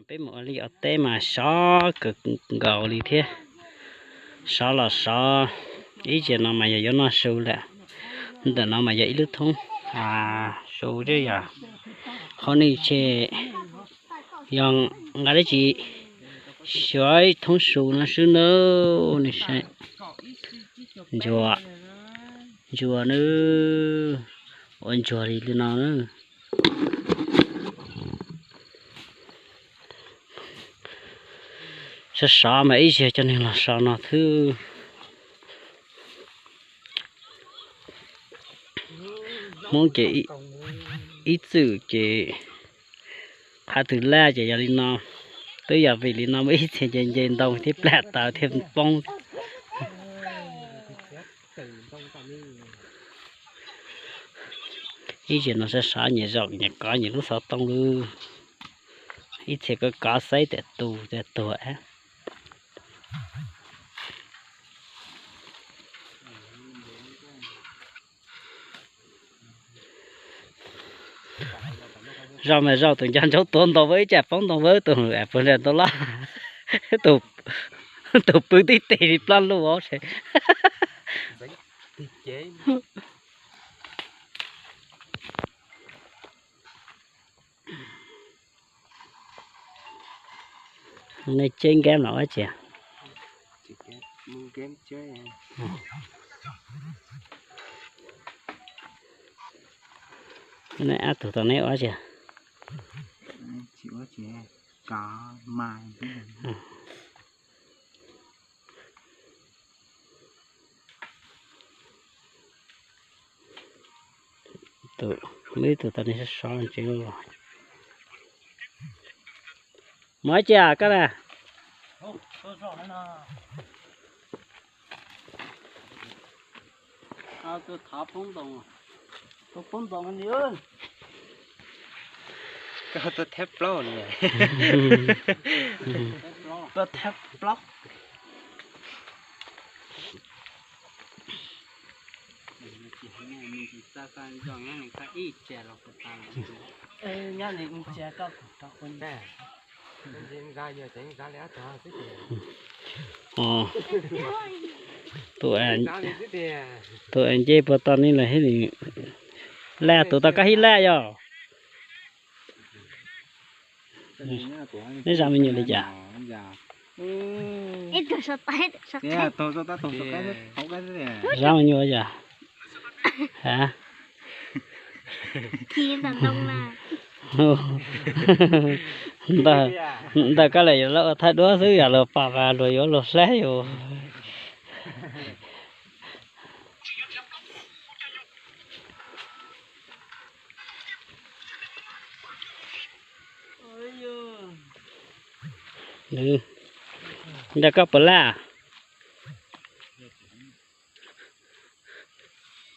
Peb mus ua liaj ua teb mas sov kawg nkaus li thiab. Sov los sov, ib zaug no mas yog yuav noj su lawm. Ntawm no mas yog ib lub thoob su, yog qhov nej tseem yog nqa dab tsi xyuav ib thoob su no xwb na. Nej saib, ntsuag, ntsuag na, ua ntsuag li li no na. Sov sov mas ib zaug cov neeg los sov no xwb. Hmoob ces ib txwm ces qhov twg laj ces yog li no. Twb yog vim li no muaj ib txhia ces nce ntoo thiab plam taws thiab poob. Ib zaug no sov sov nyias zaum nyias kov nyias lub xov tooj lawm. Ib txhia kov kov xaiv tias tu tias tuag. Zaum mas zaum tus nco ntsoov tuav ntoo vawv ib tsam poob ntoo vawv tus puag nram ntoo loj. Tus pw tib teg li ploj luj os. Nej ceb nkeb los ua tsi? Nej ob tug tau neb ua tsi? Tus, muaj ib tug tau nej sov sov ntsis. Mus ua tsi koj na? Koj tuaj thab plaub li. Tuaj thab plaub. Tus nce puag tom no los thiaj li laj, tus tom koj thiaj laj yog. Neb zaj me nyuam li cas? Zaj me nyuam li cas? Ha? Ntawm koj lawm yuav los ua thawj duab xwb, yog luag pom mas luag yuav luag hlab yus. Ntawm koj puas laj?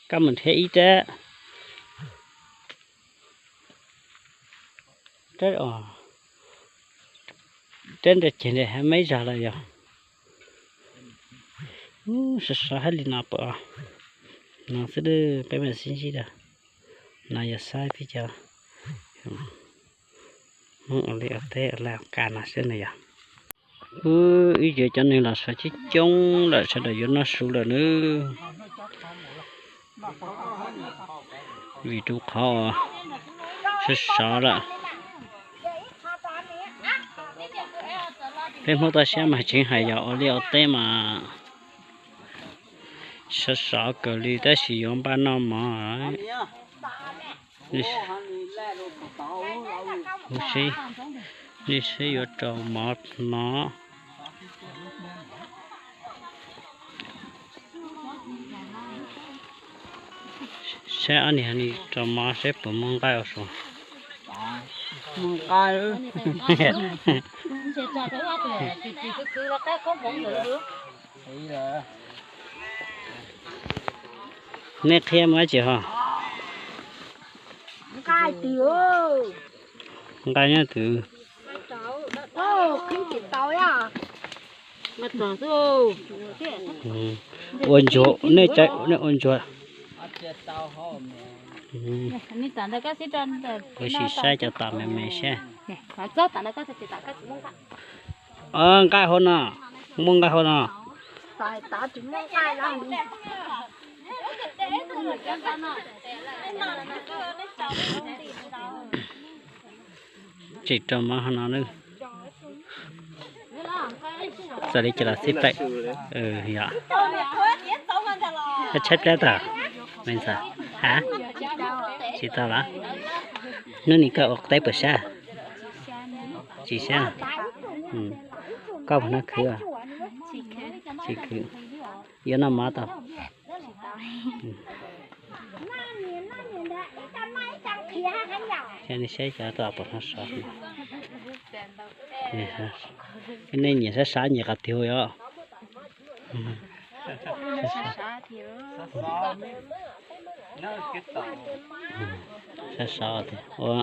Koj mus nrhiav ib rab, rab os, rab nrag ceg nrag hav meb zog lawm yog. Sov sov hab li no pom no xwb, peb mam sib ntsib dua. No yog saib peb cov Hmoob ua liaj ua teb ua laj ua kam no xwb na yog. Wb ib zej cov neeg los sov coob coob lawm, sawv daws yuav noj su lawm nawb. Vim rau qhov sov sov lawm. Peb Hmoob toj siab mas tseem hais yog ua liaj ua teb mas sov sov kawg li tab sis yuav npaj noj mov. Nej saib yuav rau mov no. Saib ob niag rau mov saib puas muaj nqaij ua su. Nej qhia mus dab tsi ho? Nqaij nyob twg? Ua ntsuag, nej ua ntsuag. Kuv sim saib cov tom me me seb. Nqaij hauv no, muaj nqaij hauv no. Tsis rau mov hauv no. Txawm li cas los xij pem. Yog tshaib plab tag. Me ntxhais, ha, tsis tau los? Hnub no koj ua teb puas sab? Tsis sab. Koj puas noj khwv? Tsis khwv. Yuav noj mov tau? Nej saib cov tau puas noj sov. Nej nyiam sab sab nyiam qhov twg os? Sab sov tias ua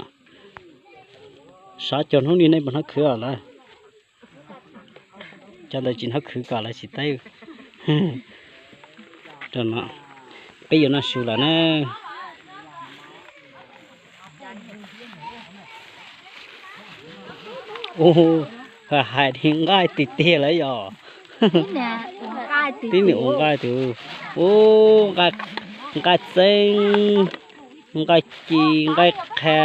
sov cov hnub no nej puas noj khwv os lawm? Cov ntawd tsis noj khwv kom lawv tsis teb. Peb yuav noj su lawm na. Ua, hais tias nqaij tiag tiag lawm yog. Tib nws ua nqaij tus, ua, nqaij txeeb, nqaij ci, nqaij qha.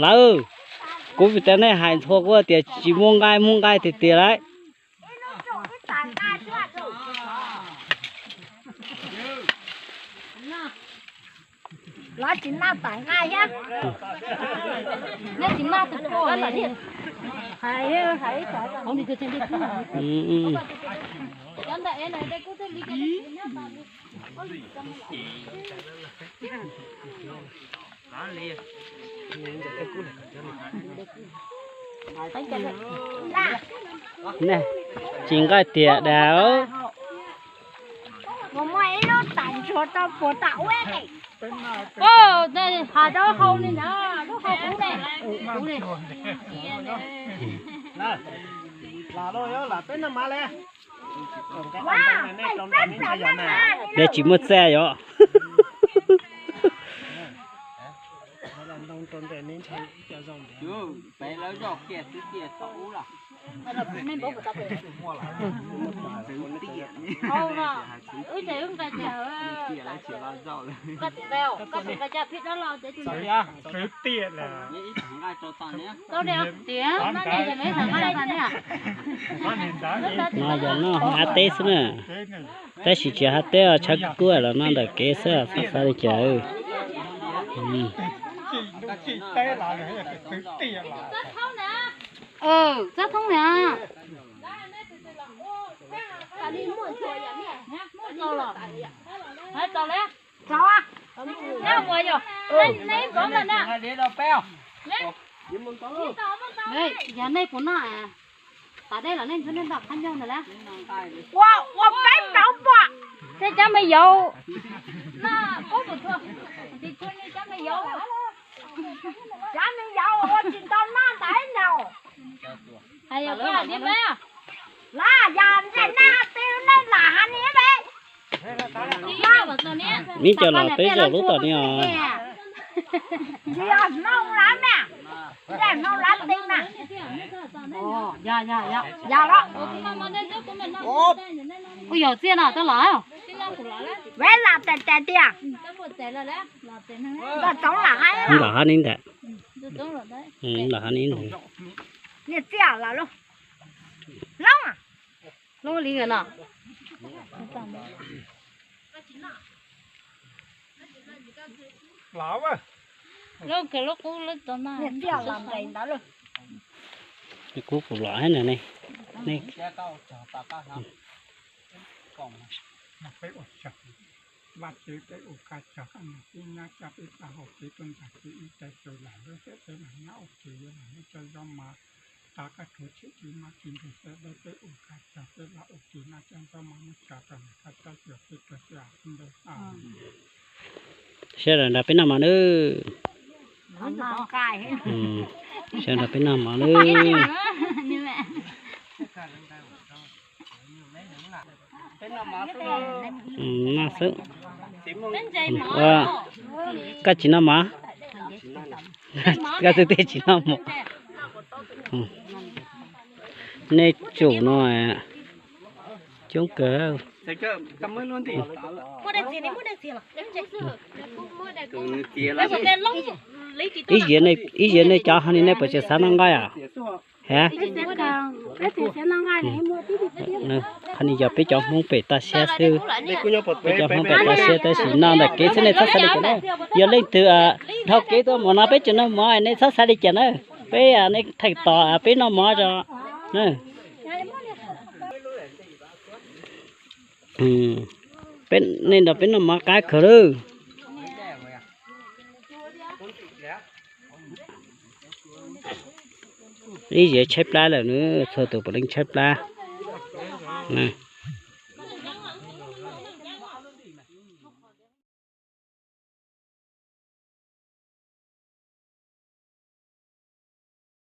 Lawv, kuv vim tias nej hais ntxhua kuv tias tsis muaj nqaij, muaj nqaij tiag tiag lawm. Lawv tsis noj tawm nqaij thiab. Neb tsis noj tus poj. Tsis nqaij tiag dab. Mus muab ib lub tais ntsuag rau puag tom ub. Has rau hauv li na, lub hauv kuv ne. Lam lauj, lam peb noj mov li. Dab tsis muaj txaj yom. Txwv tiam lawm. No yog noj hauv hav teb xwb na. Tab sis tsis hav teb os, tshav kub kub los noj ntawm kev xwb, txhob xav li cas. Txob thoob na. Yog nej puas noj, tas dej los nej ntxuav nej noj qab ncaug ntawd lawm. Ua peb plaub puas. Tej cov me yauv. Cov me yauv ua tsis tau noj ntawd ib nyaus. Lawv yog ntshe nej hais tias nej lam hais li ne. Ib co los peb zaum lub tom ne os. Tsis yog Hmoob lawv na, yog Hmoob lawv tib na. Yog los. Kuj yog txiaj no tau los. Peb lam tes tes tiag. Lam hab ni ntag. Lam hab ni ntag. Niag txiaj los lub, lub, lub li no. Lub kws lub qub lub tod na. Niag txiaj los nqes ntawd lawm. Kub kuv los ne, nej. Vaj Tswv, peb ua koj tsaug, koj niam tij nyab coj peb pab hauv kev tuaj ntag, kev ib teg tus lam lub xwb, peb mam nyab ua ke yuav mam li coj zaub mov, tau koj khwv tshwm tsis maj tsis nrug xwb, peb ua koj tsaug, peb los ua ke noj cov zaub mov muab tso rau niam koj tsob xyuas peb tuag xwb os. Sawv daws nrog peb noj mov nawb. Sawv daws nrog peb noj mov nawb. Noj xwb. Koj tsis noj mov? Koj twb tsis noj mov. Nej tsum no coob kawg. Ib ziav nej cov ho ni nej puas tsis xav noj nqaij os? Ha? Qhov ni yog peb cov Hmoob pem toj siab xwb. Peb cov Hmoob pem toj siab tab sis noj ntawm kev xwb nej txhob xav li cas na. Yog leej twg dhau kev tuaj mus no peb tseem noj mov nej txhob xav li cas na. Peb nej theej tos peb noj mov tso. Nej nrog peb noj mov qab kawg lawm. Ib ziav tshaib plab lawm nws, txhua tus puav leej tshaib plab.